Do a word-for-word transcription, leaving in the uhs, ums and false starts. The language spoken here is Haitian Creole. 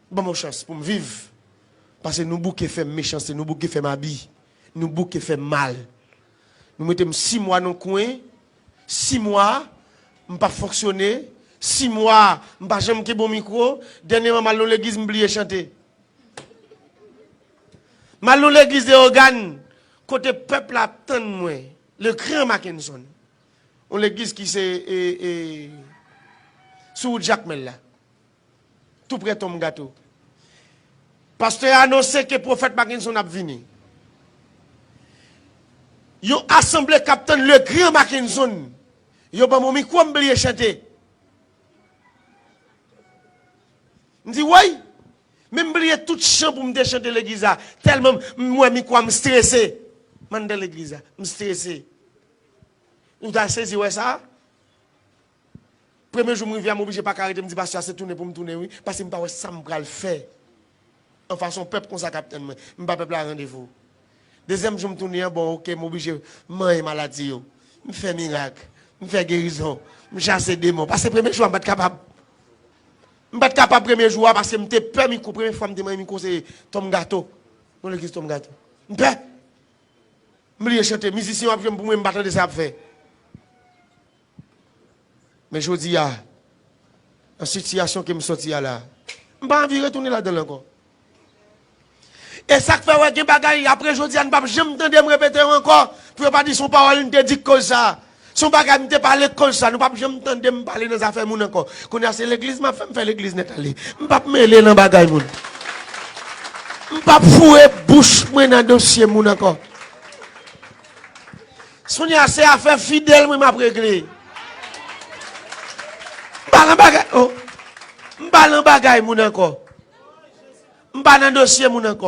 Ban m yon chans pou m viv. Paske nou bouke fè m mechanste, nou bouke fè m abi, nou bouke fè m mal. Nou mete m sis mwa nan kwen, sis mwa, m p ap fonksyone, sis mwa, m pa janm kenbe yon mikwo, dènyèman m al nan legliz, m bliye chante. M al nan legliz Leyogàn, kote pèp la ap tann mwen, le gran Mackenson. Yon legliz ki se, e, e, sou wout Jakmèl la. Tou prè Tonm Gato. Pastè a anonse ke pwofèt Mackenson ap vini. Yon asanble k ap tann le gran Mackenson. Yo ban m yon mikwo, m bliye chante. M di, woy! Men m bliye tout chan pou m te chante legliz la. Tèlman m wè mikwo a, m strese. M anndan legliz la, m strese. Ou ta sezi wè sa? Premye jou m rive a, m oblije pa ka rete, m di pastè a se tounen pou m tounen wi, paske m pa wè sa m pral fè. An fas yon pèp konsa k ap tann mwen, m ba pèp la randevou. Dezyèm jou m tounen an, bon, oke, m oblije manyen maladi yo. M fè mirak, m fè gerizon, m chase demon. Paske premye jou a, m pa t kapab. M pa t kapab premye jou a, paske m te pè mikwo. Premye fwa m te manyen mikwo, se Tonm Gato. Nan legliz Tonm Gato. M pè. M bliye chante. Mizisyen yo ap jwe m pou mwen, m pa tande sa y ap fè. Men jodi a, nan sitiyasyon ke m sòti a la, m pa anvi retounen ladan l ankò. E sa k fè w wè gen bagay, apre jodi a, n p ap janm tande m repete yo ankò, pou yo pa di se yon pawòl m te di k koz sa. Se yon bagay m te pale k koz sa. Nou p ap janm tande m pale nan zafè moun ankò. Kounye a, se legliz m ap fè, m fè legliz nèt ale. M p ap mele nan bagay moun. M p ap foure bouch mwen nan dosye moun ankò. Kounye a, se afè fidèl mwen m ap regle. M pa nan bagay, oh. M pa nan bagay moun ankò. M pa nan dosye moun ankò.